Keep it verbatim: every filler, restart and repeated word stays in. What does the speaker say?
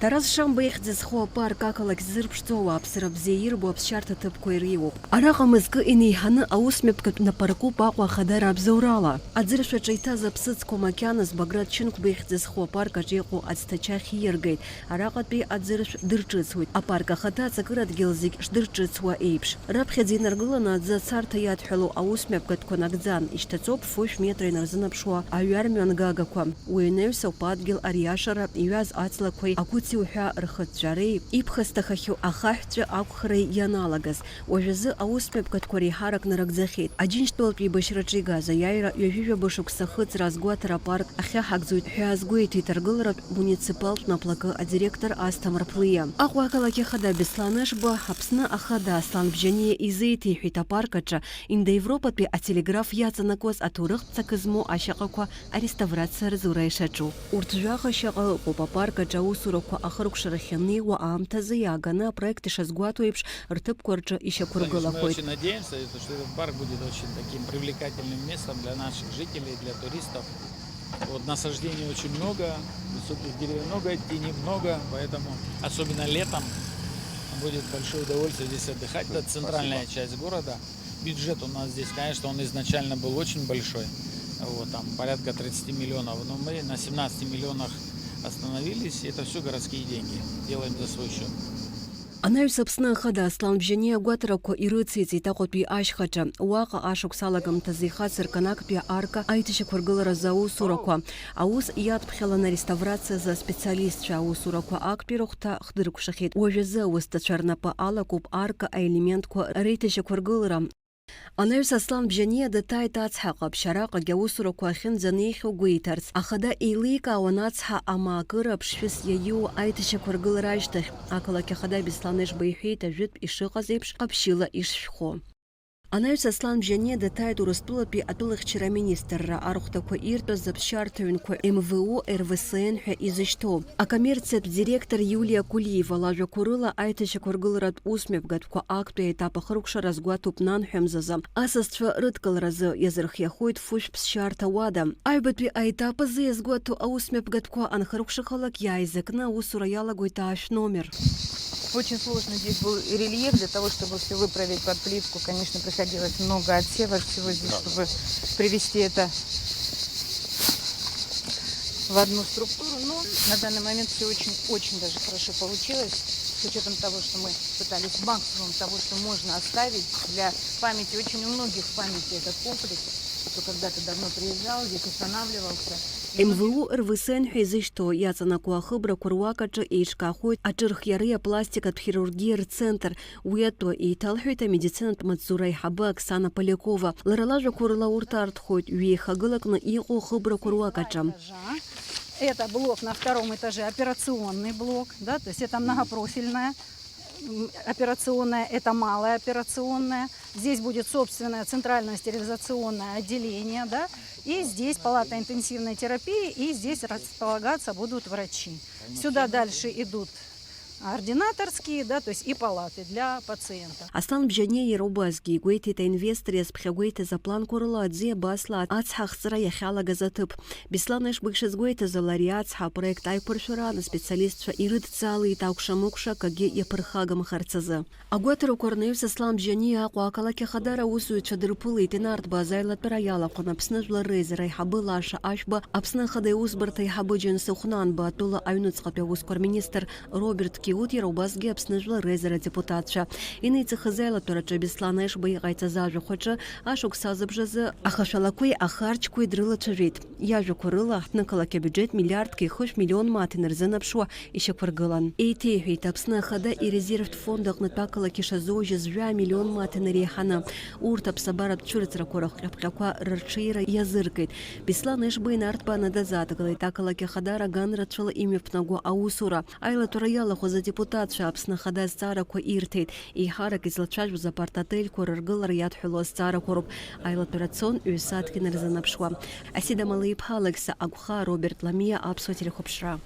Тарас Шамба ихьӡ зху апарк ақалақь ззырԥшӡоу ауааԥсыра бзиа ирбо аԥсшьарҭа ҭыԥқәа иреиуоуп. Араҟа мызкы инеиҳаны аусмҩаԥгатә напаркуп Аҟәа ахадара абзоурала. Аӡыршә аҿы иҭаз аԥсыӡқәа макьаназ Баграт Чынқәба ихьӡ зху апарк аҿы иҟоу аӡҭача хьиаргеит. Араҟатәи аӡыршә дырҿыцуеит. Апарк ахаҭа аҵакырадгьыл зегь шдырҿыцуа еиԥш. Раԥхьаӡа инаргыланы аӡы ацарҭа иадҳәалоу аусмҩаԥгатәқәа нагӡан, ишьҭаҵоуп фышә метра инарзынаԥшуа аҩармҩан гагақәа. Уи анаҩс ауп адгьыл ариашара иҩаз аҵлақәеи ақәыци уҳәа рхыҵәҵәареи, иԥхасҭахахьоу ахаҳәҵәы ақәхареи ианалагаз. Уажәазы аусмҩаԥгатәқәа реиҳарак нарыгӡахьеит. Аџьынџьтәылатә еибашьраҿы игаз аиааира ҩажәижәаба шықәса ахыҵра азгәаҭара апарк ахьаҳагӡоит ҳәа азгәеиҭеит аргыларатә муниципалтә наплакы адиректор Асҭамыр Ԥлиа. Аҟәа ақалақь ахада Беслан Ешба, Аԥсны ахада Аслан Бжьаниа изеиҭеиҳәеит апарк аҿы Индоевропатәи ателеграф иаҵанакуаз аҭоурыхтә ҵакы змоу ашьаҟақәа ареставрациа рзура ишаҿу. Урҭ жәаха шьаҟа ыҟоуп апарк аҿы аусурақәа ахыркәшарахь ианнеиуа аамҭазы иааганы апроект ишазгәаҭо еиԥш рҭыԥқәа рҿы Конечно, мы ишьақәыргылақәоит. Очень надеемся, что этот парк будет очень таким привлекательным местом для наших жителей, для туристов. Вот, насаждений очень много, высоких деревьев много, тени много, поэтому особенно летом будет большое удовольствие здесь отдыхать. Это центральная часть города. Бюджет у нас здесь, конечно, он изначально был очень большой. Вот, там порядка тридцати миллионов, но мы на семнадцати миллионах остановились. Это все городские деньги. Делаем за свой счет. Анаҩс Аԥсны ахада Аслан Бжьаниа агәаҭарақәа ирыциҵеит Аҟәатәи ашьхаҿы. Уаҟа ашықәс алагамҭазы ихацыркын актәи арка аиҭашьақәыргыларазы аусурақәа. Аус иадԥхьалан ареставрациазы аспециалистцәа аусурақәа актәи рыхәҭа хдыркәшахьеит. Уажәазы ауасҭацәа рнапы алакуп арка аелементқәа реиҭашьақәыргылара. Анаҩс Аслан Бжьаниа даҭааит ацҳа ҟаԥшь, араҟагь аусурақәа ахьынӡанеихьоу гәеиҭарц. Ахада еиликаауан ацҳа амаакыра аԥшшәыс иаиу аиҭашьақәыргылара ашьҭахь. Ақалақь ахада Беслан Ешба иҳәеит, ажәытә ишыҟаз еиԥш ҟаԥшьыла ишшәхо. Анаҩс Аслан Бжьаниа даҭааит Урыстәылатәи атәылахьчара аминистрра архәҭақәа иртәыз аԥсшьарҭа ҩнқәа М В У Р В С Н ҳәа изышьҭоу. Акоммерциатә директор Иулиа Кулиева лажәақәа рыла, аиҭашьақәыргыларатә усмҩаԥгатәқәа актәи аетап ахыркәшара азгәаҭоуп нанҳәамзазы. Асасцәа рыдкыларазы иазырхиахоит фышә ԥсшьарҭа уада. Аҩбатәи аетап азы иазгәаҭоу аусмҩаԥгатәқәа анхыркәшахалак, иааизакны аусура иалагоит аашә номер. Очень сложный здесь был рельеф. Для того, чтобы все выправить под плитку, конечно, приходилось много отсевать всего здесь, чтобы привести это в одну структуру. Но на данный момент все очень, очень даже хорошо получилось, с учетом того, что мы пытались максимум того, что можно оставить для памяти. Очень у многих в памяти этот комплекс, кто когда-то давно приезжал, здесь останавливался. М В У Р В С Н ҳәа изышьҭоу иаҵанакуа ахыбрақәа руак аҿы еиҿкаахоит аҿырхиареи апластикатә хирургиеи рцентр. Уи атәы еиҭалҳәеит амедицинатә маҵзура аиҳабы Оксана Полякова. Лара лажәақәа рыла, урҭ арҭхоит ҩеихагылакны иҟоу ахыбрақәа руак аҿы. Это блок на втором этаже, операционный блок, да, то есть это многопрофильная, м, операционная, это малая операционная. Здесь будет собственное центральное стерилизационное отделение, да, и здесь палата интенсивной терапии, и здесь располагаться будут врачи. Сюда дальше идут ординаторские, да, то есть и палаты для пациентов. Аслан Бжьаниа иара убасгьы игәеиҭеит, аинвестор иазԥхьагәеиҭаз апланқәа рыла аӡиа абасла ацҳа ахҵра иахьалагаз аҭыԥ. Беслан Ешба ишазгәеиҭаз ала, ари ацҳа апроект аиқәыршәараан аспециалистцәа ирыдҵаалеит акәша-мыкәша акгьы иаԥырхагамхарц азы. Агәаҭарақәа рнаҩс Аслан Бжьаниа Аҟәа ақалақь ахадара аусзуҩцәа дырԥылеит, инарҭбааз аилатәара иалахәын Аԥсны Жәлар реизара аиҳабы Лаша Ашәба, Аԥсны Ахада Аиусбарҭа аиҳабы Џьансыхә Нанба, атәыла аҩныҵҟатәи аусқәа рминистр Роберт Киут, иара убасгьы Аԥсны Жәлар реизара адепутатцәа. Инеиҵыхыз аилатәараҿы Беслан Ешба иҟаиҵаз ажәахә аҿы ашықәс азыбжазы ахашәалақәеи ахарџьқәеи дрылацәажәеит. Иажәақәа рыла, аҳҭнықалақь абиуџьет миллиардки хышә миллион мааҭ инарзынаԥшуа ишьақәыргылан. Еиҭеиҳәеит, Аԥсны Ахада ирезервтә фонд аҟнытә ақалақь ишазоужьыз жәа миллион мааҭ инареиҳаны. Урҭ аԥсабаратә цәырҵрақәа рахҟьаԥҟьақәа рырҽеира иазыркит. Беслан Ешба инарҭбааны дазааҭгылеит ақалақь Ахадара аганрацәала имҩаԥнаго аусура. Аилатәара иалахәыз адепутатцәа Аԥсны Ахада азҵаарақәа ирҭеит. Еиҳарак излацәажәоз апарт-отельқәа рыргылара иадҳәалоу азҵаарақәа роуп. Аилатәара цон ҩ-сааҭк инарзынаԥшуа. Асида Малеиԥҳа, Алықьса Агәхаа, Роберт Ламиа, Аԥсуа телехәаԥшра.